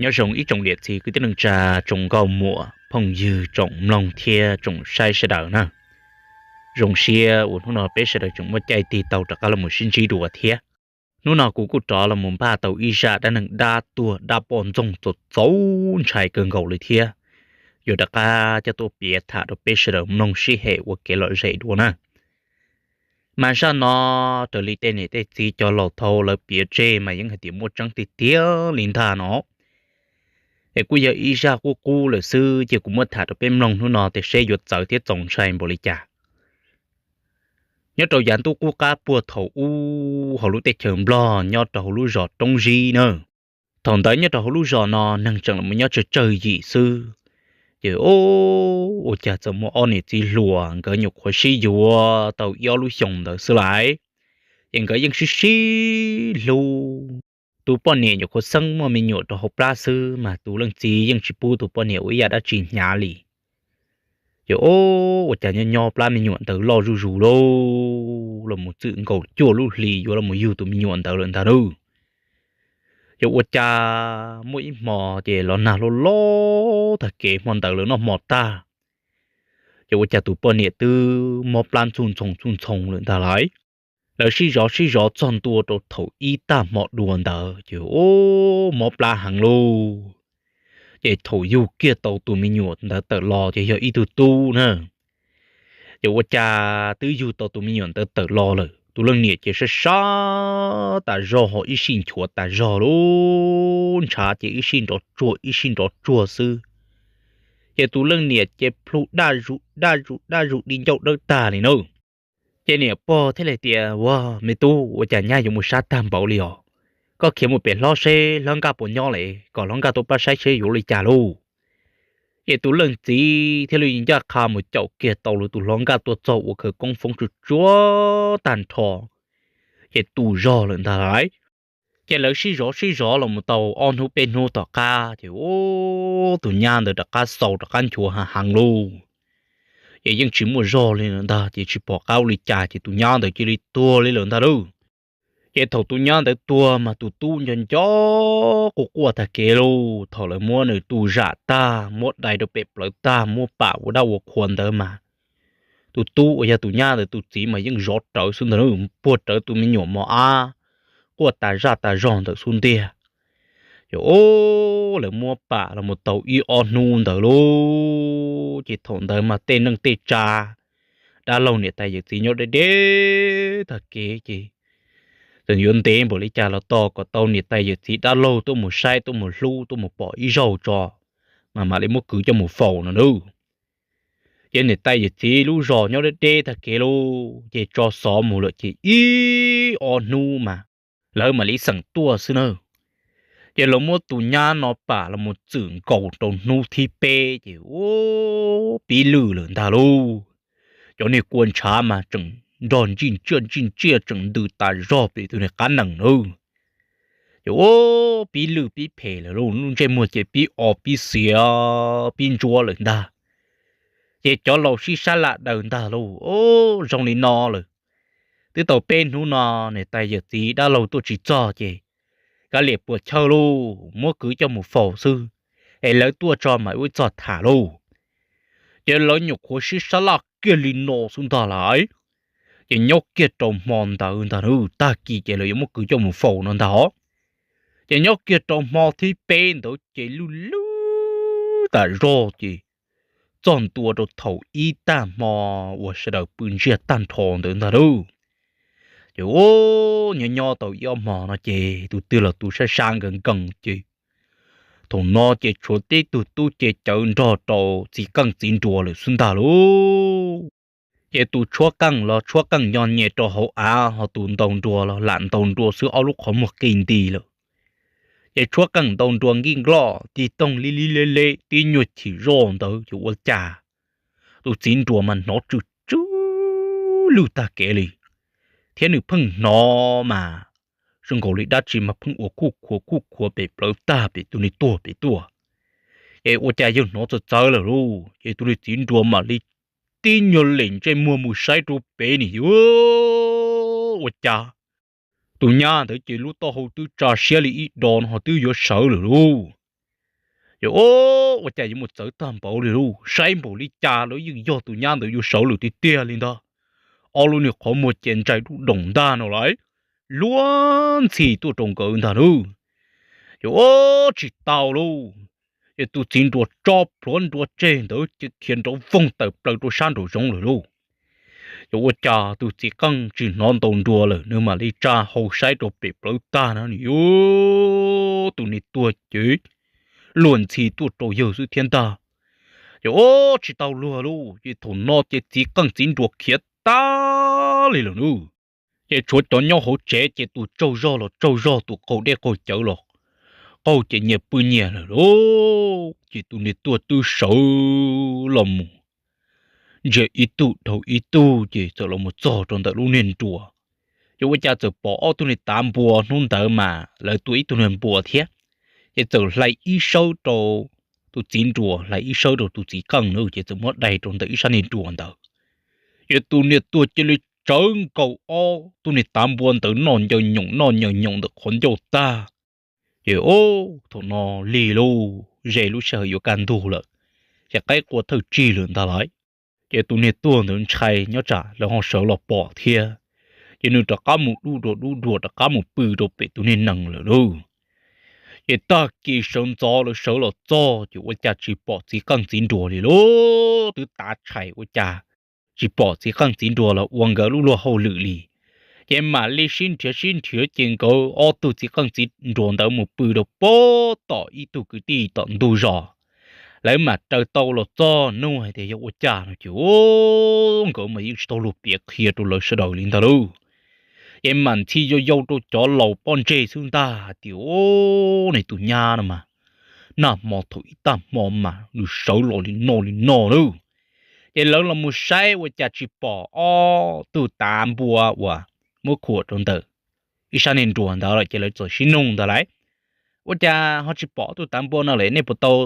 Nyob zoo ib tsoom niam txiv kwv tij neej tsa, tsoom nkauj muam phooj ywg, tsoom mloog thiab tsoom saib sawv daws na. Zoo siab uas hnub no peb sawv daws tseem muaj caij tig tau rov qab los sib ntsib dua thiab. Hnub no kuv kuj rov los mus npaj tau ib zaj dab neeg dab tuag dab poj ntxoog txaus txaus ntshai kawg nkaus li thiab, yuav rov qab coj tuaj piav tham rau peb sawv daws mloog sib hem ua kev lom zem dua na. Mas zaj no raws li tej niam tej txiv cov laus thaud lawv piav tseg mas yeej hais tias muaj tseeb tiag tiag li ntag no. Es kuj yog ib zaj qub qub lawm xwb, ces kuv muab tham rau peb mloog hnub no tias seb yuav txawv thiab txaus ntshai npaum li cas. Nyob rau yav ntuj qub qab puag thaum ub hauv lub teb chaws Nplog nyob rau hauv lub zos Roob Zib na. Thaum ntawd nyob rau hauv lub zos no neeg tseem los nyob tsawg tsawg yim xwb, ces ua cas txawm muaj ob niam txiv hluas nkawd nyuam qhuav sib yuav tau ib ob lub xyoos ntawd xwb lais, ces nkawd yeej sib sib hlub. Tus poj niam nyuam qhuav xeeb muaj me nyuam rau hauv plab xwb mas tus leej txiv yeej tsis pub tus poj niam ua ib yam dab tsi hnyav li. Ces ua cas nyob nyob plab me nyuam ntawd loj zuj zus lauj, los mus txwm nkaus cuaj lub hlis yuav los yug tus me nyuam ntawd lawm ntag lauj. Ces ua cas muaj ib hmo ces los nag loj loj tag kev hmo ntawd lawv noj hmo tag, ces ua cas tus poj niam twb mob plab ntxuj ntxoo ntxuj ntxoo lawm ntag lauj. Lawv sib zov sib zov txog ntua rau thaum ib tag hmo dua ntawd ces mob plab heev lauj. Ces thaum yug kiag tau tus me nyuam ntawd tawm los ces yog ib tug tub na. Ces ua cas twb yug tau tus me nyuam ntawd tawm los lawm, tus leej niam ces sab sab tas zog ho ib sij nchuav tas zog lauj, ntshav ces ib sij nrov tsuag ib sij nrov tsuag xwb. Ces tus leej niam ces plhu daj zus daj zus daj zus di ncauj dawb tag li na. Ces niam pog thiaj li tias, Ua me tub, ua cas nyab yuav mus sab tag npaum li os? Koj khiav mus pem hlob seb hlob nkaj puas nyob lawm, kom hlob nkaj tuaj pab saib seb yuav li cas lauj. Ces tus leej txiv thiaj li ncaj qha mus caum kiag tau lawv tus hlob nkaj tuaj txog ua khawv koob foob tsuag tsuag tag nrho, ces tu zog lawm ntag lauj. Ces lawv sib zov sib zov los mus tau ob hnub peb hnub tom qab ces tus nyab ntawd rov qab xaus rov qab nchuav heev heev lauj. Ces yeej tsis muaj zog li lawm ntag, ces tsis pom qab ua li cas ces tus nyab ntawd cia li tuag li lawm ntag lauj. Ces thaum tus nyab ntawd tuag mas tus tub nco nco quaj quaj tag kev lauj. Thaum lawv muab nws tu zam tag, muab dai rau pem plawv tag, muab pam ua dab ua qhua ntawd mas tus tub uas yog tus nyab ntawd tus txiv mas yeej zov rawv xwb ntag, puag rawv tus me nyuam mos ab quaj tas zaj tas zog ntawm xub ntiag. Ces lawv muab pam los mus tau ib ob hnub ntawd lauj, ces thaum ntawd mas tej neej tej tsa, dab laug niam tais yawm txiv nyob deb deb tag kev ces txawm yuav ntev npaum li cas los tos kom tau niam tais yawm txiv dab laug tuaj mus saib, tuaj mus hlub, tuaj mus pom ib zaug tso, mas mam li muab kwv coj mus faus no nawb. Ces niam tais yawm txiv lub zos nyob deb deb tag kev lauj, ces tso xov mus lawm ces ib ob hnub mas lawv mam li xeem tuaj xwb na. Ces lawv muab tus nyab no pam los mus txwm nkaus rau hnub thib peb ces ua pib lwj lawm ntag lauj. Cov niag kua ntshav mas tseem nrog ntsij ntsiaj ntsij ntsiaj tseem ntws tas zog pem tus niag qab nees nawb. Ces ua pib lwj pib phem lawm lauj, lub ntsej muag ces pib o pib xiav pib ntsuab lawm ntag. Ces cov laus sib sab laj daws ntag lauj, Zoo li no lawm, twb tau peb hnub no niam tais yawm txiv dab laug tuaj tsis txog ces kav liam puas chawj lauj, muab kwv coj mus faus xwb, es lawv tuaj tso mas ua ib txoj tham lauj. Ces lawv nyuam qhuav sib sab laj kiag li no xwb ntag lauj. Ces nyob kiag rau hmo ntawd ntag, tag kis ces lawv yuav muab kwv coj mus faus no ntag os. Ces nyob kiag rau hmo thib peb ntawd ces lwj lwj tas zog ces txog ntua rau thaum ib tag hmo uas sawv daws pw ntsiag tag nrho ntawd ntag lauj. Ces nyob nyob tau ib ob hmo no ces tus twg los tus sab sab nkees nkees ces thaum no ces tshuav tib tug tub ce cawv nrog rau txiv qeej txiv nruas lawm xwb ntag lauj. Ces tus tshuab qeej los tshuab qeej nyo nyem rau hauv av, ho tus ntaus nruas los lam ntaus nruas xwb, ob lub qhov muag qi nti lawm. Ces tshuab qeej ntaus nruas nkij nkloj tig toog li li le le tib nyuag chim zoj ntawd ces ua cas tus txiv nruas mas hnov tsw tsw lwj tag kev li, thiab nws pheej hnov mas zoo nkaus li dab tsi mas pheej ua khuj khuav khuj khuav pem plawv tag pem tus niag tuag pem tuaj. Ces ua cas yawg hnov txawv txawv lawm lauj, ces tus niag txiv nruas mam li tib nyuag lem ntsej muag mus saib rau pem ni, ua cas tus nyab ntawd ces lub taub hau twb tsa siab li ib do no ho twb yuav sawv lawm lauj. Ces ob, ua cas yuav mus txawv tag npaum li lauj, saib npaum li cas los yeej yog tus nyab ntawd yuav sawv lawm tiag tiag li ntag. Ob lub niag qhov muag ces ntsais dub doom ntag no lauj, luag ntxhi tuaj rau nkawd ntag lauj. Ces ob, tsis tau lauj, ces tus txiv nruas tso plhuav nruas tseg ntawd ces khiav nrov voog tawm plaws rau sab nraum zoov lawm lauj. Ces ua cas tus txiv qeej tsis hnov ntaus nruas lawm, nws mam li tsa hau saib rau pem plawv tag na, nws yuav, tus niag tuag ces luag ntxhi tuaj rau yawg xwb thiab ntag. Ces ob, tsis tau luag lauj, ces thaum no ces txiv qeej txiv nruas khiav tag li lawm lauj. Ces tshuav cov nyob hauv tsev ces tus tsaug zog los tsaug zog, tus qaug dej qaug cawv los qaug ces nyias pw nyias lawm lauj. Ces tus niag tuag twb sawv los mus ntsia ib tug dhau ib tug ces txawm los mus txog rau ntawm lub niag nruas. Ces ua cas txawm pom ob tug niag tav npua, hnub ntawd mas lawv tua ib tug niag npua thiab. Ces txawm hlais ib sawb rau tus txiv nruas, hlais ib sawb rau tus txiv qeej na, ces txawm muab dai rau ntawm ib sab niag nruas ntawd. Ces tus niag tuag cia li tsawv nkaus ob tug niag tav npua ntawd noj ncaws nyoos noj ncaws nyoos ntawm qhov ncauj tag. Ces ob, thaum no lig lauj, ze lub sij hawm yuav kaj ntug lawm, ces qaib qua thawj tsig lawm ntag lauj. Ces tus niag tuag ntawd ntshai nyob tsam lawv ho sawv los pom thiab, ces nws rov qab mus dub dua dub dua rov qab mus pw rau pem tus niag nees lawm lauj. Ces tag kis sawv ntxov lawv sawv los txog ces ua cas tsis pom txiv qeej txiv nruas li lauj, twb tav tshais ua cas tsis pom txiv qeej txiv nruas los ua nkawd lub luag hauj lwm li. Ces mam li sib nrhiav sib nrhiav ces nkawd ob tug txiv qeej txiv nruas ntawd mus pw rau pem tom ib tug kwv tij tom ntug zos. Lawv mam raws tau los txog nug hais tias yog ua cas no ces nkawd mas yeej tsis tau luag piav qhia rau lawv sawv daws li ntag lauj. Ces mam ntxhi yau yau rau cov laus pob ntseg xwb ntag hais tias, Ub, nws tus nyab no mas nag hmo thaum ib tag hmo mas nws sawv los li no li no lauj. Ces lawv los mus saib ua cas tsis pom ob tug tav npua uas muab khuam rau ntawm ib sab niag nruas ntawd lawm ces lawv txawm sib nug ntag lauj, Ua cas ho tsis pom ob tug tav npua no lawm, nej puas tau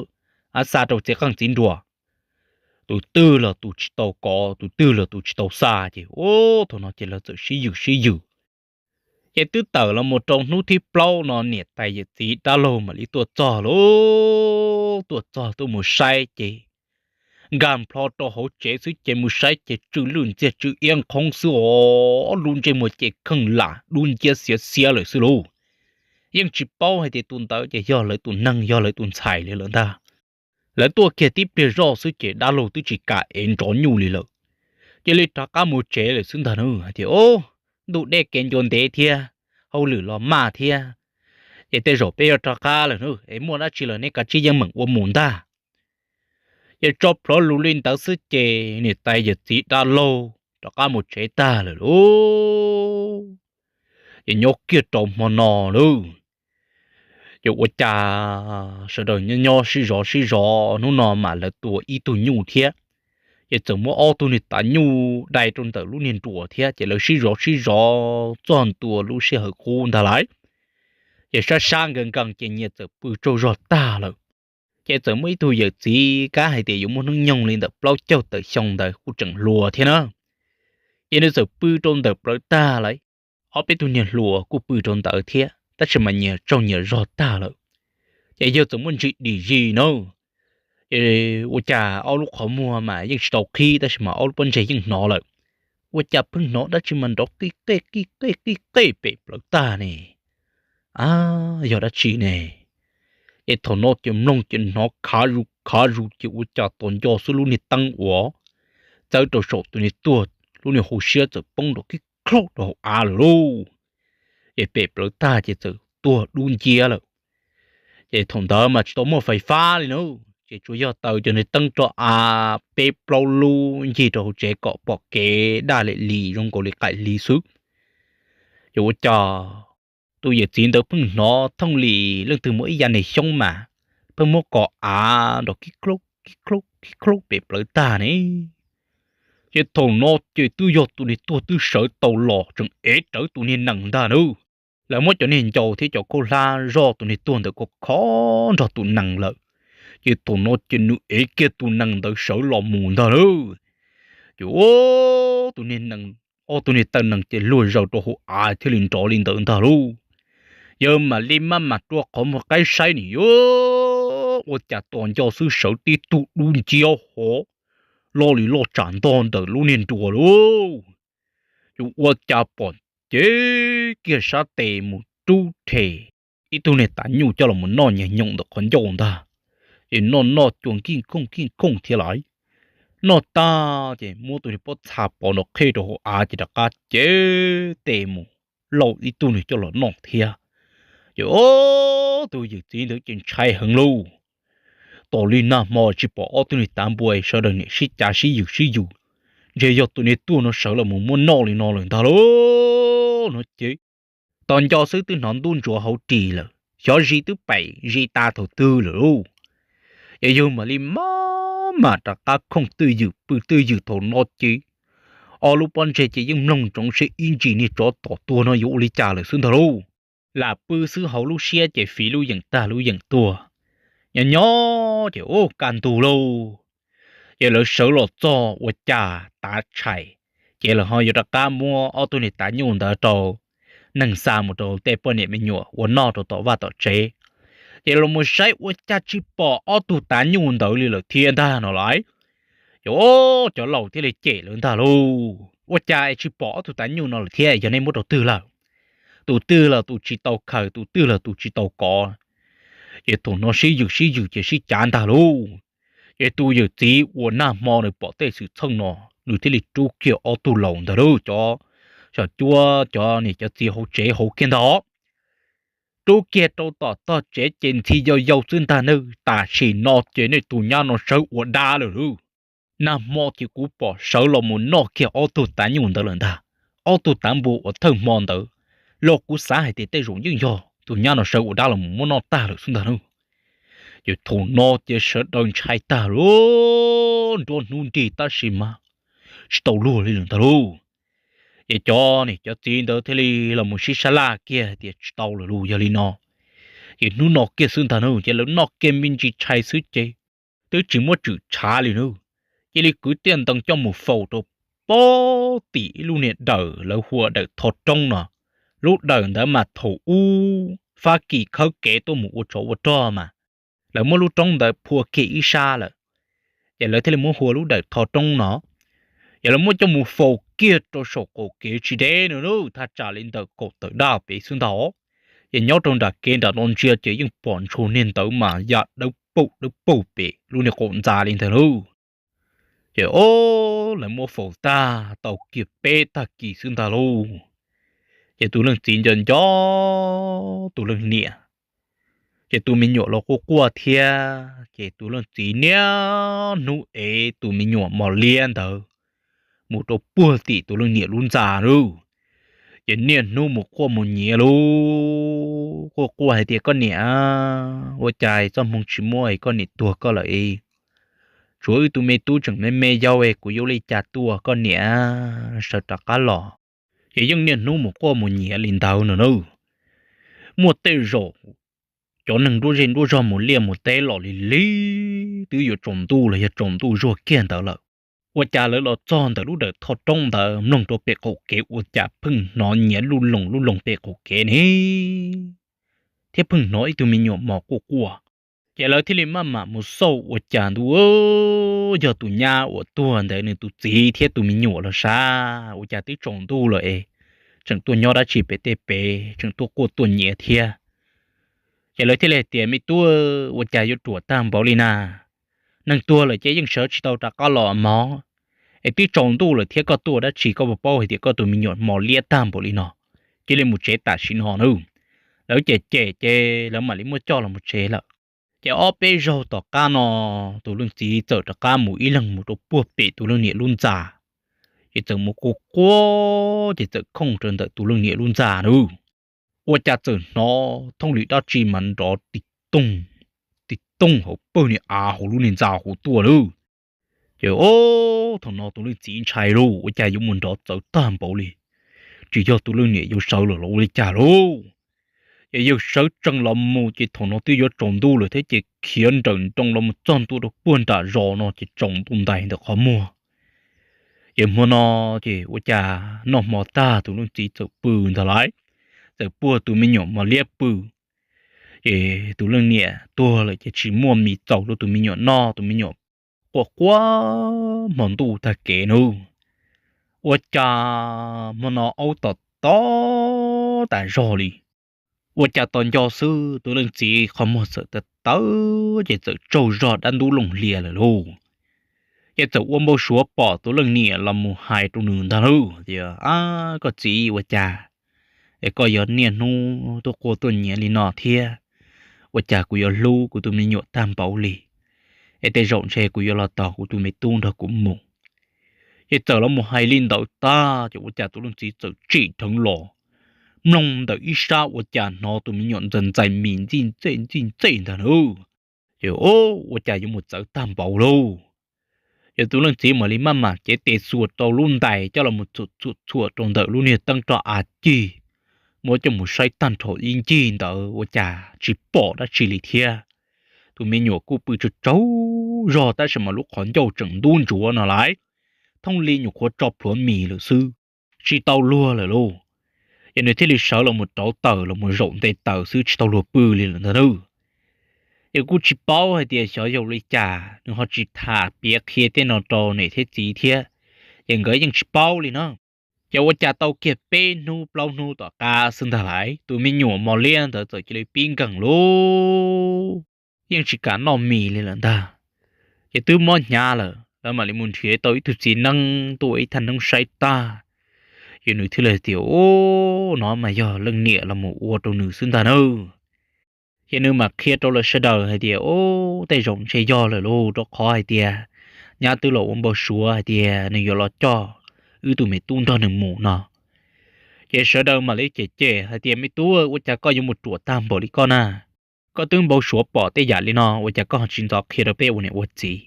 xa rau txiv qeej txiv nruas? Tus twg los tus tsis tau kov, tus twg los tus tsis tau xa ces ub, thaum no ces lawv txawm sib ywm sib ywm. Ces twb tawm los mus rau hnub thib plaub no niam tais yawm txiv dab laug mam li tuaj txog lauj, tuaj txog tuaj mus saib ces nkag nplho rau hauv tsev xwb ces mus saib ces tsw lwj ntxiag tsw iab nqhoob xwb os, lub ntsej muag ces kheej lam dub nciab xiav xiab lawm xwb lauj. Yeej tsis paub hais tias tus ntawd ces yog lawv tus neeg yog lawv tus ntxhais li lawm ntag. Lawv tuaj kiag tib pliag zoj xwb ces dab laug twb tsis kam ev nrov nyuj li lawm. Cia li rov qab mus tsev lawm xwb ntag na, hais tias, Ub, ntuj deb kev ncua ntev thiab, hauj lwm los maj thiab, ces tej zaum peb yuav rov qab lawm na, es muaj dab tsi los nej kav tsij yeej meem ua mus ntag. Ces tso plhuav lus li ntawd xwb ces niam tais yawm txiv dab laug rov qab mus tsev tag lawm lauj. Ces nyob kiag rau hmo no lauj, ces ua cas sawv daws nyob nyob sib zov sib zov, hnub no mas lawv tua ib tug nyuj thiab. Ces txawm muab ob tug niag tav nyuj dai rau ntawm lub niag nruas thiab, ces lawv sib zov sib zov txog ntua lub sij hawm qub ntag lauj. Ces sab sab nkees nkees ces nyias txawm pw tsaug zog tag lawm. Ces txawm muaj ib tug yawm txiv kab hais tias yuav muaj hnub nyoog li ntawm plaub caug tawm xyoo ntawd kuj tseem hluas thiab na. Ces nws txawm pw rau ntawm plawv tag lawm. Ob peb tug niag hluas kuj pw rau ntawd thiab tab sis mas nyias tsaug nyias zog tag lawm. Ces yawg txawm muaj ntsis dim zis na, ces ua cas ob lub qhov muag mas yeej tsis tau qhib tab sis mas ob lub pob ntseg yeej hnov lawm. Ua cas pheej hnov dab tsi mas nrov qij qej qij qej qij qej pem plawv tag ne? A, yog dab tsi ne? Ces thaum no ces mloog ces hnov khav zus khav zus ces ua cas tos nco xwb lub niag teeb uas txawb rau saum tus niag tuag, lub niag hauv siab txawm poob nrov kib klaub rau hauv av lawm lauj. Ces pem plawv tag ces txawm tuag dub nciab lawm. Ces thaum ntawd mas tsis tau muaj fais fab li na, ces tsuas yog taws cov niag teeb rau av peb plaub lub ncig rau hauv tsev kom pom kev daj li li zoo nkaus li qaim li xwb. Ces ua cas tus yawm txiv ntawd pheej hnov thooj li leej twg muaj ib yav niag xyoob mas pheej muab kos av nrov kib klaub kib klaub kib klaub pem plawv tag ne. Ces thaum no ces twb yog tus niag tuag twb sawv tau los tseem ev rawv tus niag nees ntag na. Lawv muab cov niag ncau thiab cov khaub hlab zoj tus niag tuag ntawd kom khov nrog tus nees lawm. Ces thaum no ces nws ev kiag tus nees ntawd sawv los mus ntag na. Ces tus niag nees, ob tug niag taw nees ces luag zaws rau hauv av thiaj li nrov li ntawd ntag lauj. Yawg mam li maj mam rua qhov muag qaib saib nws yuav ua cas tos nco xwb sawv tib tug dub nciab hov loj li loj tsam ntog ntawm lub niag nruas lauj. Ces ua cas pom cev kiag sab tes mus rub rhe ib tug niag tav nyuj coj los noj nyias nyoos ntawm qhov ncauj ntag. Ces noj noj cua nkij khooj nkij khooj thiab lawm. Noj tag ces muab tus niag pob txha pov nrov qhej rau hauv av ces rov qab cev tes mus lauj ib tug niag coj los noj thiab. Ces ob tug yawm txiv ntawd ces ntshai heev lauj. Tos li nag hmo tsis pom ob tug niag tav npua, sawv daws niam sib cav sib yws sib yws, ntshe yog tus niag tuag no sawv los mus muab noj li no lawm ntag lauj no ces tos nco xwb twb hnov ntub ntsuav hauv ris lawm, xyov zis twb pem zis tas thaum twg lawm lauj. Ces yawg mam li maj mam rov qab khooj twj ywm pw twj ywm thaum no ces ob lub pob ntseg ces yeej mloog ntsoov seb ib ntsis niag tsov tom tuag no yuav ua li cas lawm xwb ntag lauj. Lam pw xwb hauv lub siab ces fiv lub yeem tag lub yeem tuag, nyob nyob ces ua kaj ntug lauj. Ces lawv sawv los txog ua cas tav tshais, ces lawv ho yuav rov qab muab ob tug niag tav nyuj ntawd rau neeg xa mus rau tej poj niam me nyuam ua noj rau tom vaj tom tsev. Ces los mus saib ua cas tsis pom ob tug tav nyuj ntawd li lawm thiab ntag no lauj. Ces cov laus thiaj li cem lawv ntag lauj, ua cas es tsis pom ob tug tav nyuj no lawm thiab, yog nej muab rau twg lawm? Tus twg los tus tsis tau khaws, tus twg los tus tsis tau kov. Ces thaum no sib yws sib yws ces sib cav ntag lauj. Ces tus yawm txiv uas nag hmo nws pom tej xwm txheej no, nws thiaj li rub kiag ob tug laus ntawd lauj, cov xyom cuab cov niam cov txiv hauv tsev hauv kiag ntag. Rub kiag rau tom tog tsev ces ntxhi yau yau xwb ntag nawb, tam sim no ces nej tus nyab no sawv ua dab lawm lauj. Nag hmo ces kuv pom sawv los mus noj kiag ob tug tav nyuj ntawd lawm ntag. Ob tug tav npua uas thawj hmo ntawd los kuv xav hais tias tej zaum yeej yog tus nyab no sawv ua dab los mus muab noj tag lawm xwb ntag lauj. Ces thaum no ces sawv daws ntshai tag lauj, nruab hnub nrig tab sis mas tsis tau luag li lawm ntag lauj. Ces cov niam cov txiv ntawd thiaj li los mus sib sab laj kiag hais tias tsis tau lawm lauj, yog li no ces hnub no kiag xwb ntag nawb. Ces lawv noj kiag me ntsis tshais xwb ces twb tsis muab tswm tshav li nawb, cia li kwv tiaj ntees coj mus faus rau pob tim ib lub niag dawm lawv hu ua dawm Tho Roob no. Lub dawm ntawd mas thaum ub Fab Kis khawb kev tuaj mus ua tsov ua rog mas lawv muab lub roob ntawd phua kiag ib sab lawm, ces lawv thiaj li muab hu ua lub dawm Tho Roob no. Ces lawv muab coj mus faus kiag rau saum qaum kev tsis deb no lauj, thaj tsam li ntawm kaum tawm daj pem xwb ntag. Ces nyob rau nram kev nram no ntsia ces yeej pom ntshua niag ntawd mas ya dawb paug dawb paug pem lub niag qaum ntxa li ntawd lauj. Ces o, lawv muab faus tag tau kiag peb tag kis xwb ntag lauj. Ces tus leej txiv nco nco tus leej niam, ces tus me nyuam los quaj quaj thiab, ces tus leej txiv niaj hnub ev tus me nyuam mos liab ntawd mus rau puag tim tus leej niam lub ntxa lauj. Ces niaj hnub mus quaj mus nyiav lauj, quaj quaj hais tias, Koj niam, ua cas txoj hmoo tsis muaj es koj niam tuag koj lawm es? Tshuav wb tus me tub tseem me me yaus es kuv yuav ua li cas tuaj, koj niam sawv rov qab los. Ces yeej niaj hnub mus quaj mus nyiav li ntawd no na. Muaj tej zaum cov neeg nruab zej nruab zog mus liaj mus teb los lig lig twb yuav tsaus ntuj los yog tsaus ntuj zuag kiag ntawd lawm, ua cas lawv los txog ntawm lub dawm Tho Roob ntawd mloog rau pem qaum kev ua cas pheej hnov nyiav luj loos luj loos pem qaum kev ne, thiab pheej hnov ib tug me nyuam mos quaj quaj. Ces lawv thiaj li maj mam mus xauj ua cas ntuj, yog tus nyab uas tuag ntawd nws tus txiv thiab tus me nyuam los sav, ua cas twb tsaus ntuj lawm es tseem tuaj nyob dab tsi pem tej pem, tseem tuaj quaj tuaj nyiav thiab. Ces lawv thiaj li hais tias, Me tub, ua cas yuav ruam tag npaum li na? Neeg tuag lawm ces yeej sawv tsis tau rov qab los mog, es twb tsaus ntuj lawm thiab koj tuaj dab tsi, koj puas paub hais tias koj tus me nyuam mos liab tag npaum li no? Cia li mus tsev tam sim no nawb. Lawv cem cem ces lawv mam li muab coj los mus tsev lawm. Ces ob peb zaug tom qab no, tus leej txiv txawm rov qab mus ib leeg mus rau puag pem tus leej niam lub ntxa, ces txawm mus quaj quaj, ces txawm khooj rau ntawm tus leej niam lub ntxa nawb. Ua cas txawm hnov thooj li dab tsi mas nrov ti tooj ti tooj hauv pawg niag av hauv lub niag ntxa hauv tuaj lauj. Ces o, thaum no tus leej txiv ntshai lauj, ua cas yuav mus nrov txawv tag npaum li, tsis yog tus leej niam yuav sawv lawm los ua li cas lauj. Ces yawg sawv tsees los mus ces thaum no twb yuav tsaus ntuj lawm thiab, ces khiav nrawm nroos los mus txog ntua rau puag nram zos no ces tsaus ntuj ntais ntawm qhov muag. Ces hmo no ces ua cas noj hmo tag tus leej txiv txawm pw ntag lauj, txawm puag tus me nyuam mos liab pw. Ces tus leej niam tuag lawm ces tsis muaj mis txaus rau tus me nyuam noj, tus me nyuam quaj quaj hmo ntuj tag kev nawb. Ua cas hmo no aub tom tob tas zog li, ua cas tos nco xwb tus leej txiv qhov muag txawm tawv tawv ces txawm tsaug zog dab ntub looj hlias lawm lauj. Ces txawm ua npau suav pom tus leej niam los mus hais rau nws ntag lauj tias, Ab, koj txiv, ua cas es koj yuav niaj hnub tuaj quaj tuaj nyiav li no thiab? Ua cas kuv yuav hlub kuv tus me nyuam tag npaum li, es tej zaum ntshe kuv yuav los tos kuv tus me tub nrog kuv mus. Ces txawm los mus hais li ntawd tag ces ua cas tus leej txiv txawm tsim dheev los, mloog ntawm ib sab ua cas hnov tus me nyuam ntxais ntxais mis ntxij ntxej ntxij ntxej ntag nawb. Ces ua cas yuav mus txawv tag npaum lauj. Ces tus leej txiv mam li maj mam cev tes xuas rau lub ntais coj los txhuam txhuam txhuam rau ntawm lub niag teeb roj av cig, muab coj mus saib tag nrho ib ncig ntawd ua cas tsis pom dab tsi li thiab. Tus me nyuam kuj pw tsaug tsaug zog tab sis mas lub qhov ncauj tseem ntub ntsuav no lawm, thooj li nyuam qhuav tso plhuav mis lawm xwb, tsis tau luag lawm lauj. Ces nws thiaj li sawv los mus rauv taws los mus zaum nte taws xwb tsis tau luag pw li lawm ntag nawb. Ces kuj tsis paub hais tias xyov yog li cas nws ho tsis tham piav qhia tej no rau niam thiab txiv thiab, ces nkawd yeej tsis paub li na. Ces ua cas tau kiag peb hnub plaub hnub tom qab xwb ntag lawm tus me nyuam mos liab ntawd txawm cia li pib nkeeg lauj, yeej tsis kam noj mis li lawm ntag. Ces twb mob hnyav lawm lawv mam li mus nrhiav tau ib tug txiv neeb tuaj ua ib thaj neeb saib tag, ces nws thiaj li tias, Ub, no mas yog leej niam los mus ua rau nws xwb ntag nawb. Ces nws mam qhia rau lawv sawv daws hais tias, Ub, tej zaum ntshe yog lawm lauj, rau qhov hais tias nyab twb los ua npau suav hais tias nws yuav los coj wb tus me tub nrog nws mus no. Ces sawv daws mam li cem cem hais tias, Me tub, ua cas koj yuav mus ruam tag npaum li koj na? Koj twb npau suav pom tej yam li no ua cas koj ho tsis ntxov qhia rau peb ua niam ua txiv?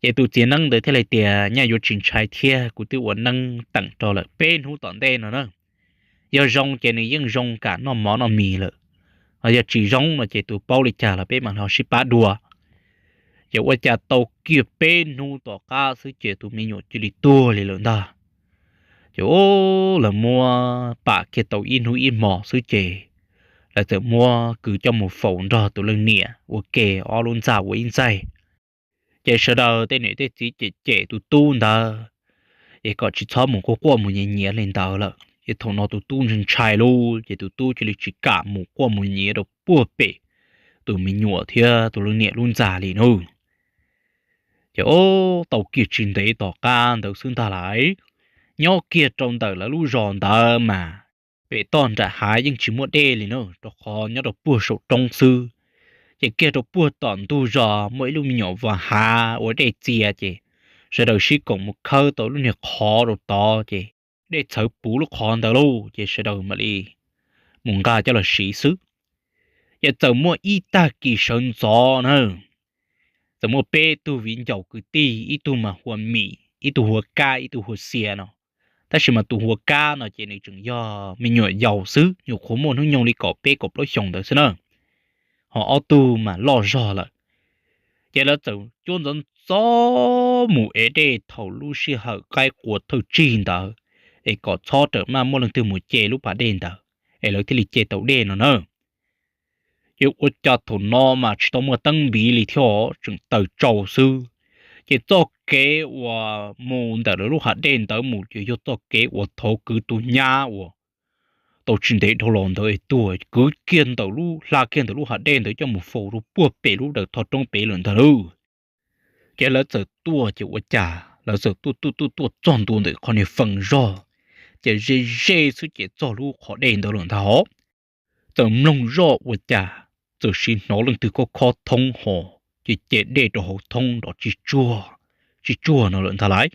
Ces tus txiv neeb ntawd thiaj li tias, Nyaj yuav tsis ntshai thiab, kuv twb ua neeb teem rau lawm peb hnub tom ntej no na. Yog zoo ces nws yeej zoo kam noj mov noj mis lawm, ho yog tsis zoo no ces tus paub li cas los peb mam ho sib pab dua. Ces ua cas tau kiag peb hnub tom qab xwb ces tus me nyuam cia li tuag li lawm ntag. Ces lawv muab pam kiag tau ib hnub ib hmos xwb ces lawv txawm muab kwv coj mus faus nrog tus leej niam ua ke, ob lub ntxa ua ib ntxaig. Ces sawv daws tej niam tej txiv cem cem tus tub ntawd es kom tsis txhob mus quaj quaj mus nyiav nyiav li ntawd lawm. Ces thaum no tus tub ntshai ntshai lauj, ces tus tub cia li tsis kam mus quaj mus nyiav rau puag pem tus me nyuam thiab tus leej niam lub ntxa li nawb. Ces tau kiag tsis ntev tom qab ntawd xwb ntag lawm, nyob kiag rau ntawm lawv lub zos ntawd mas pem toj nram hav yeej tsis muaj dej li na, rau qhov nyob rau puag saum roob xwb. Ces kiag rau puag tom ntug zos muaj ib lub me nyuam vas hav ua dej txia, ces sawv daws sib koom mus khawb tau lub niag qhov rau tod, ces dej txhawv puv lub qhov ntawd lauj, ces sawv daws mam li mus nqa coj los siv xwb. Ces txawm muaj ib tag kis sawv ntxov na, txawm muaj peb tug viv ncaus kwv tij, ib tug mas hu ua Mim, ib tug hu ua Kab, ib tug hu ua Xia no. Tab sis mas tus hu ua Kab no ces nws tseem yog me nyuam yaus xwb, nyuam qhuav muaj hnub nyoog li kaum peb kaum plaub xyoos ntawd xwb na, ho ob tug mas loj zog lawm. Ces lawv txawm cuab ntxov ntxov mus ev dej thaum lub sij hawm qaib qua thawj tsig ntawd, es kom txhob rawm maj muaj leej twg mus ce lub pas dej ntawd, es lawv thiaj li ce tau dej no na. Ces ua cas thaum no mas tsis tau muaj teeb npiv li thiab, tseem taws tsau xwb. Ces txoj kev uas mus ntawm lawv lub hav dej ntawd mus ces yog txoj kev uas thaum kwv tus nyab uas tau tsis ntev dhau los ntawd es tuag, kwv kiag ntawm lub, hla kiag ntawm lub hav dej ntawd coj mus faus rau puag pem lub dawm thoj roob pem lawm ntag lauj. Ces lawv txawm tuaj ces ua cas lawv txawm tuaj tuaj tuaj tuaj txog ntua ntawm qhov niag feem zog, ces ze ze xwb ces txog lub qhov dej ntawd lawm ntag hos. Txawm mloog zoj ua cas txawm sim hnov leej twg khob khob thoob ho, ces ce dej rau hauv thoob nrov tsis tsuag, tsis tsuag no lawm ntag lauj.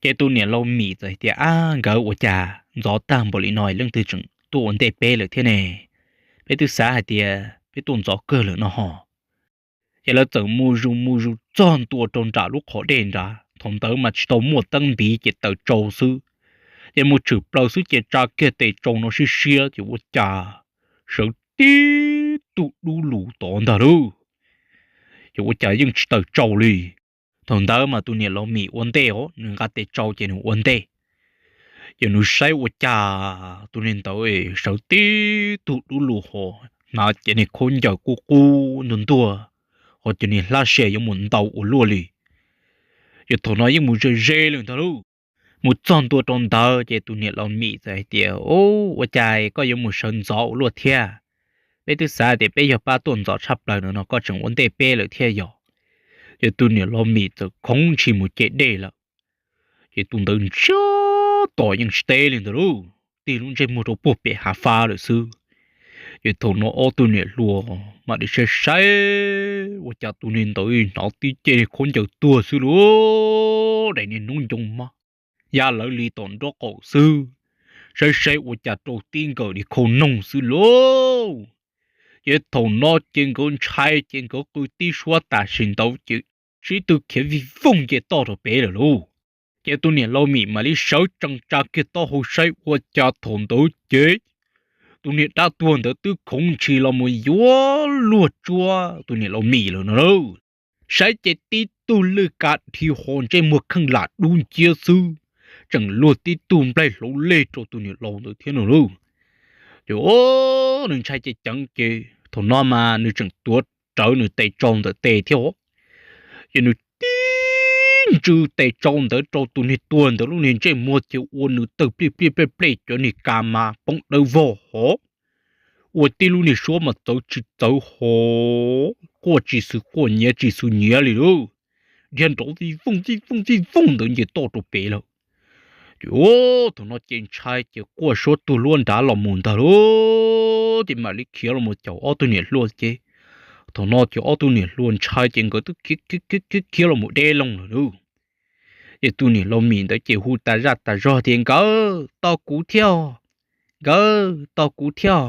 Ces tus niam laus Mim txawm hais tias, Ab, nkawd ua cas ntxov tag npaum li no leej twg tseem tuaj ua ntej peb lawm thiab ne? Peb twb xav hais tias peb tuaj ntxov kawg lawm no ho. Ces lawv txawm mus zus mus zus txog ntua rau nram lub qhov dej nrad, thaum ntawd mas tsis tau muaj teeb npiv ces taws tsau xwb. Ces mus tshwm plaws xwb ces tsa kiag tes tsau no siab siab ces ua cas sawv tib tug dub lug tod ntag lauj. Ces ua cas yeej tsis taws tsau li. Thaum ntawd mas tus niam laus Mim ua ntej os, nws nqa tes tsau ces nws ua ntej. Ces nws saib ua cas tus niag ntawd sawv tib tug dub lug ho hnav cev niag khaub ncaws qub qub ntuag ntuag, ho cov niag hlab se yuav mus ntaus ua luaj li. Ces thaum no yeej mus ze ze lawm ntag lauj. Mus txog ntua rau ntawd ces tus niam laus Mim txawm hais tias, Ub, ua cas koj yuav mus sawv ntxov ua luaj thiab? Peb twb xav tias peb yog pab tuaj ntxov tshaj plaws no no koj tseem ua ntej peb lawm thiab yog? Ces tus niam laus Mim txawm khoov ntshis mus ce dej lawm. Ces tus ntawd ntsiag to yeej tsis teb li ntawd lauj, tig lub ntsej muag rau puag pem hav fab lawm xwb. Ces thaum no ob tug niam hluas mam li saib saib, ua cas tus niag ntawd hnov tib ce khaub ncaws tuag xwb lauj, daim niag hnub ncoo mab ya lawv li tom nraub qaum xwb. Saib saib ua cas rau tib nkawm li khau noog xwb lauj. Ces thaum no ces nkawd ntshai ces nkawd qw tib suab tam sim ntawd ces sib tw khiav vij voog nce toj rau pem lawm lauj. Ces tus niam laus Mim mam li sawv tsees tsa kiag taub hau saib ua cas thaum ntawd ces tus niag dab tuag ntawd twb khoov ntshis los mus yuav luag tsuab tus niam laus Mim lawm no lauj. Saib ces tib tug lwj kav dhi ho ntsej muag kheej lam dub nciab xwb, tseem luag tib tug nplaig hlauv leg rau tus niam laus ntawd thiab no lauj. Ces nws ntshai ces ceev ces thaum no mas nws tseem tuav rawv nws tes tsau ntawm tes thiab. Ces nws tib ntsws tes tsau ntawd rau tus niag tuag ntawd lub niag ntsej muag ces ua nws tawg pliaj pliaj plej plej cov niag ka mas poob dawb vog hov. Ua tib lub niag suab mas txawv tsis txawv hov, quaj tsis xws quaj nyiav tsis xws nyiav li lauj. Dhia nrov txij vooj txij vooj txij vooj ntawd nce toj rau pem lawm. Ces thaum no ces ntshai ces quaj suab tuag luab nrad los mus ntag lauj, ces mam li khiav los mus caum ob tug niam hluas ces thaum no ces ob tug niam hluas ntshai ces nkawd twb khiav khiav khiav khiav los mus deb loo lawm lauj. Ces tus niam laus Mim ntawd ces hu tas zaj tas zog tias, Nkawd, tos kuv thiab, nkawd, tos kuv thiab.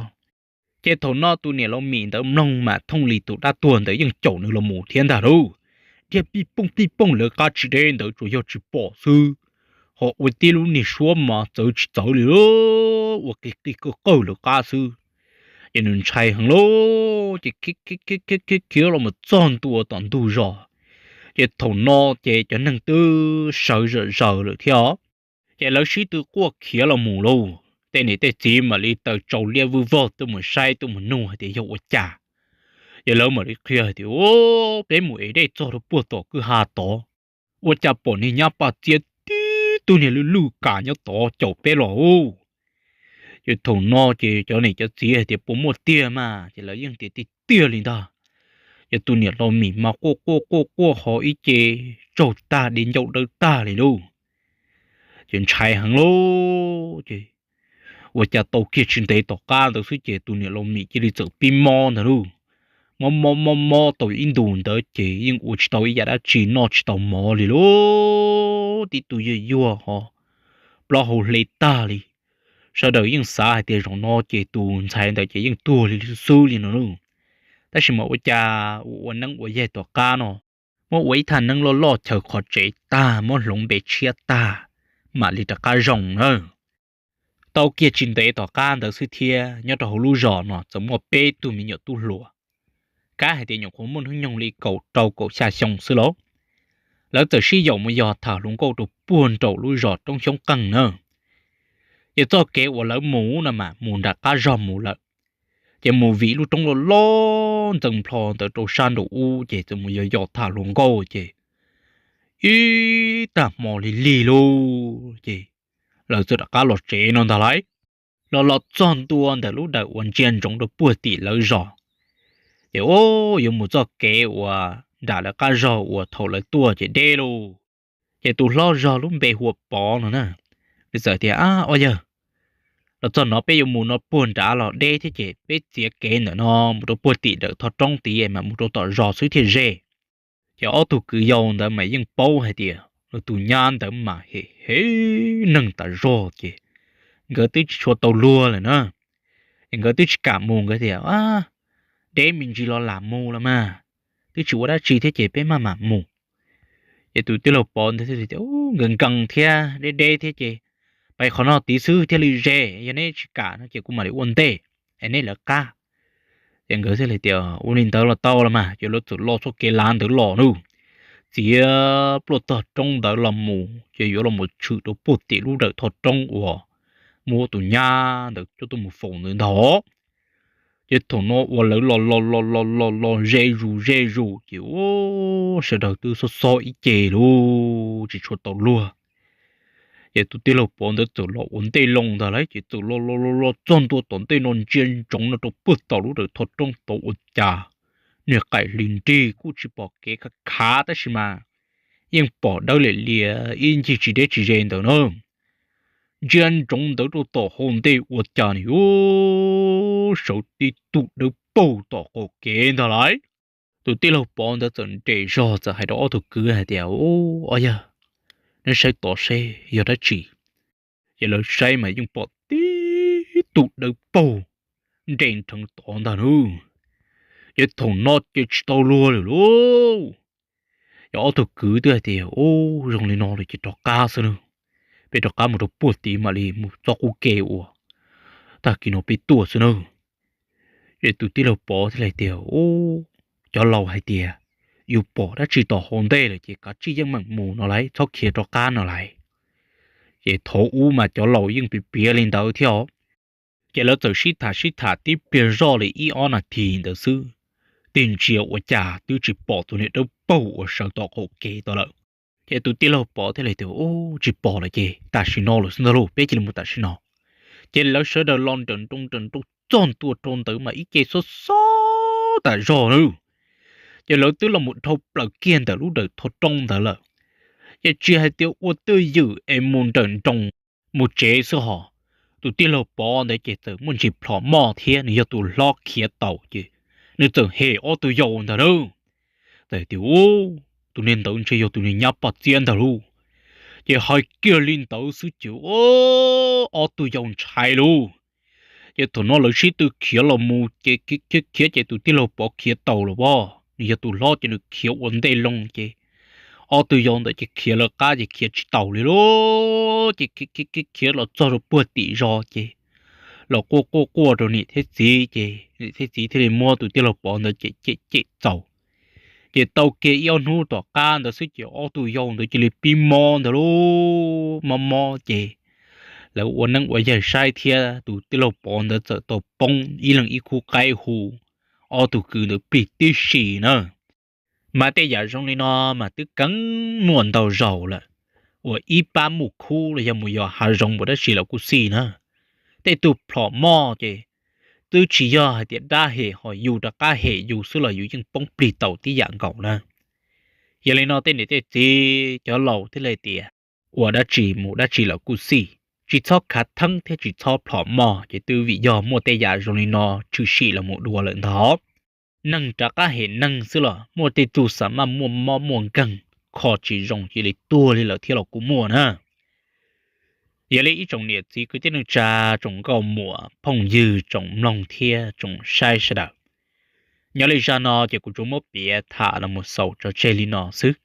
Ces thaum no tus niam laus Mim ntawd mloog mas thooj li tus dab tuag ntawd yeej caum nws los mus thiab ntag lauj. Dhia pij pooj pij pooj lawv qab tsis deb ntawd tsuas yog tsis pom xwb, ho ua tib lub niag suab mas txawv tsis txawv li lauj, ua qig qig qawj qawj lawv qab xwb. Ces nws ntshai heev lauj, ces khiav khiav khiav khiav khiav los mus txog ntua tom ntug zos, ces thaum no ces cov neeg twb sawv zom zaws lawm thiab os. Ces lawv sib tw quaj khiav los mus lauj, tej niam tej txiv mam li taws tsau liab vwj vog tuaj mus saib tuaj mus nug hais tias yog ua cas. Ces lawv mam li qhia hais tias, Peb mus ev dej txog rau puag tom kwj ha tod, ua cas pom niag nyab paj txiab tib tug niag lwj lwj kas nyob tod caum peb los ub. Ces thaum no ces cov niam cov txiv hais tias puas muaj tiag mas, ces lawv yeej tias tiag tiag li ntag. Ces tus niam laus Mim mas quaj quaj quaj quaj ho ib ce tsaug tag di ncauj dawb tag li lauj. Ces ntshai heev lauj, ces ua cas tau kiag tsis ntev tom qab ntawd xwb ces tus niam laus Mim cia li txawm pib mob ntag lauj. Mob mob mob mob tau ib ntus ntawd ces yeej ua tsis tau ib yam dab tsi, noj tsis tau mov li lauj, tib tug yuag yuag ho plaub hau hle tag li. Sawv daws yeej xav hais tias zaum no ces tus ntxhais ntawd ces yeej tuag li xwb li no lauj. Tab sis mas ua cas ua ua neeb ua yaig tom qab no muab ua ib thaj neeb loj loj chaws qhov tsev tag, muab hloov npe tshiab tag, mam li rov qab zoo na. Tau kiag tsis ntev tom qab ntawd xwb thiab nyob rau hauv lub zos no txawm muaj peb tug me nyuam tub hluas, kab hais tias nyuam qhuav muaj hnub nyoog li kaum rau kaum xya xyoo xwb lauj. Lawv txawm sib yaum mus yos tham hluas nkauj rau puag nraum lub zos roob xyoob qeeg na. Ces txoj kev uas lawv mus no mas mus nram qab zog mus lawm, ces mus vim lub roob loj loj ntxeev nplho ntawd rau sab nraum ub ces txawm mus yos yos tham hluas nkauj ces ib tag hmo lig lig lauj ces lawv txawm rov qab los tsev no ntag lauj. Los los txog ntua ntawm lub dawm uas ntsia ntsoov rau puag tim lawv zos, ces ub yuav mus txoj kev uas nram lawv qab zog uas thaum lawv tuaj ces deb lauj. Ces tus hlob zog lub npe hu ua Pov no na, nws txawm tias, Ab, ob yawg, los txog no peb yuav mus no puag nrad los deb thiab ces peb txiav kev ntawm no mus rau puag tim dawm thov roob tid mas mus rau tom zos xwb thiaj ze. Ces ob tug kwv yau ntawd mas yeej paub hais tias nws tus nyab ntawd mas hem hem neeg tas zog ces nkawd twb tsis tshua tau luag lawm na. Es nkawd twb tsis kam mus, nkawd tias, Deb me ntsis los lam mus los mas, twb tsis ua dab tsi thiab ces peb maj mam mus. Ces tus tij laug Pov ntawd thiaj li tias, Nkees nkees thiab deb deb thiab ces pais qhov no tid xwb thiaj li ze, yog neb tsis kam no ces kuv mam li ua ntej es neb lawv qab. Ces nkawd thiaj li tias, Ua li ntawd los tau los mas. Ces lawv txawm los txoj kev lav ntawd los nawb, txiav pluaj tog roob ntawd los mus ces yuav los mus tshwm rau puag tim lub dawm thov roob uas muab tus nyab ntawd coj tuaj mus faus ntawd ntag. Ces thaum no uas lawv los los los los los los ze zus ze zus ces ua sawv daws twb xob xob ib ce lauj, tsis tshua tau luag. Ces tus tij laug Pov ntawd txawm los ua ntej loo ntag lauj, ces txawm los los los los txog ntua tom ntej no ntsia ntsoov no rau puag tom lub rawm tho roob tod ua cas niag qaim hli nrig kuj tsis pom kev khav khav tab sis mas yeej pom dawb liam liam ib ncig tsis deb tsis ze ntawd na. Ntsia ntsoov ntawd rau tom hauv ntej ua cas nws ua sawv tib tug dawb paug tom qaum kev ntag lauj. Tus tij laug Pov ntawd txawm nres zog txawm hais rau ob tug kwv hais tias, Ub, ob yawg, neb saib tod seb yog dab tsi. Ces lawv saib mas yeej pom tib tug dawb paug nres nrheev tod ntag nab. Ces thaum no ces tsis tau luag lawm lauj. Ces ob tug kwv twb hais tias, Ub, zoo li no lawm ces rov qab xwb nab, peb rov qab mus rau puag tid mam li mus txoj qub ke uas tag kis no peb tuaj xwb nab. Ces tus tij laug Pov thiaj li tias, Ub, cov laus hais tias yus pom dab tsi tom hauv ntej lawm ces kav tsij yeej meem mus no lauj, txhob khiav rov qab no lauj. Ces thaum ub mas cov laus yeej piav piav li ntawd thiab. Ces lawv txawm sib tham sib tham tib pliag zoj li ib ob nas this ntawd xwb, tig ntsia ua cas twb tsis pom tus niag dawb paug uas sawv tom qaum kev tod lawm. Ces tus tij laug Pov thiaj li tias, Ub, tsis pom lawm ces tam sim no lawm xwb ntag lauj, peb cia li mus tam sim no. Ces lawv sawv daws los nrawm nroos nrawm nroos txog ntua rau ntawd mas ib ce xob xob tas zog nab. Ces lawv twb los mus dhau plaws kiag ntawm lub dawm tho roob ntawd lawm. Ces tsis hais tias ua twj ywm es mus nrawm nroos mus tsev xwb hos, tus tij laug Pov ntawd ces txawm muaj ntsis plhom moj thiab nws yog tus hlob khiav taus ces nws txawm hem ob tug yau ntag nab. Txawm tias, Ub, tus niag ntawd ntshe yog tus niag nyab poj txiab ntag lauj. Ces hais kiag li ntawd xwb ces ob tug yau ntshai lauj. Ces thaum no lawv sib tw khiav los mus ces khiav khiav ces tus tij laug Pov khiav taus lawm as, nws yog tus hlob ces nws khiav ua ntej loo ces ob tug yau ntawd ces khiav lawv qab ces khiav tsis taus li lauj. Ces khiav khiav khiav los txog rau puag tim zos ces los quaj quaj quaj rau niam thiab txiv ces niam thiab txiv thiaj li muab tus tij laug Pov ntawd cem cem cem txaus. Ces tau kiag ib ob hnub tom qab ntawd xwb ces ob tug yau ntawd cia li pib mob ntag lauj, mob mob ces lawv ua neeb ua yaig saib thiab tus tij laug Pov ntawd txawm tau poob ib leeg ib khub qaib hu ob tug kwv ntawd plig tib si na. Mas tej yam zoo li no mas twb keev muaj ntau zaus lawm, uas ib pab muaj khub los yog mus yos hav zoov mus dab tsi los kuj xij na. Tej tug plhom moj ces twb tsis yog hais tias dab hem ho yus rov qab hem yus xwb los yus yeej poob plig tau tib yam nkaus na. Yog li no tej niam tej txiv cov laus thiaj li tias, ua dab tsi mus dab tsi los kuj xij, tsis txhob khav theeb thiab tsis txhob plhom moj ces twb vim yog muaj tej yam zoo li no tshwm sim los mus dua lawm ntag. Neeg rov qab hem neeg xwb los muaj tej tug xa maj muaj mob muaj nkeeg, kho tsis zoo cia li tuag li lawm thiab los kuj muaj na. Yog li ib tsoom niam txiv kwv tij neej tsa, tsoom nkauj muam phooj ywg, tsoom mloog thiab tsoom saib sawv daws, nyob li zaj no ces kuv tsuas muab piav tham los mus xaus tso tseg li no xwb.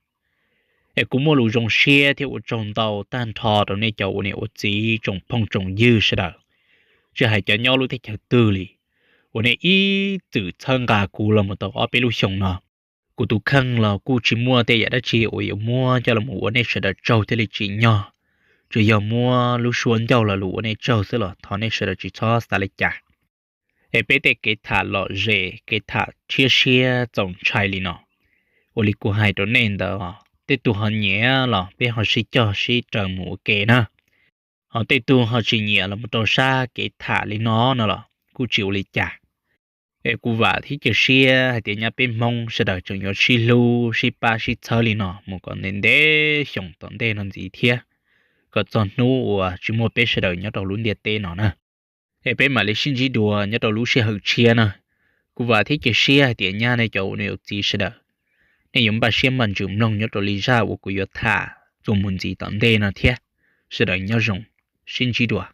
Es kuv muaj lus zoo siab thiab ua tsaug ntau tag nrho rau nej cov ua niam ua txiv tsoom phooj tsoom ywg sawv daws, tsis hais cov nyob lub teb chaws twg li, uas nej ib txwm txhawb nqa kuv los mus tau ob peb lub xyoo no. Kuv tus kheej los kuj tsis muaj tej yam dab tsi uas yuav muab coj los ua nej sawv daws tsaug thiaj li tsim nyog, tsuas yog muab lub suab ncauj lo lus ua nej tsaug xwb los thov nej sawv daws tsis txhob xav li cas. Es peb tej kev tham lom zem, kev tham thiab siab txaus ntshai li no, ua li kuv hais rau nej ntawd, tej tug ho nyiam los peb ho sib cog sib raws mus ua ke na, ho tej tug ho tsis nyiam los mus rau sab kev tham li no no los kuj tsis ua li cas. Es kuv vam thiab cia siab hais tias nyab peb Hmoob sawv daws tseem yuav sib hlub sib pab sib txhawb li no mus kom ntev ntev xyoo tom ntej no ntxiv thiab, kom txog hnub uas tsis muaj peb sawv daws nyob rau lub ntiaj teb no na. Es peb mam li sib ntsib dua nyob rau lub sij hawm tshiab na. Kuv vam thiab cia siab hais tias nyab nej cov ua niam ua txiv sawv daws, nej yuav npaj siab npaj ntsws mloog nyob rau li zaj uas kuv yuav tham txuas mus ntxiv tom ntej no thiab. Sawv daws nyob zoo, sib ntsib dua.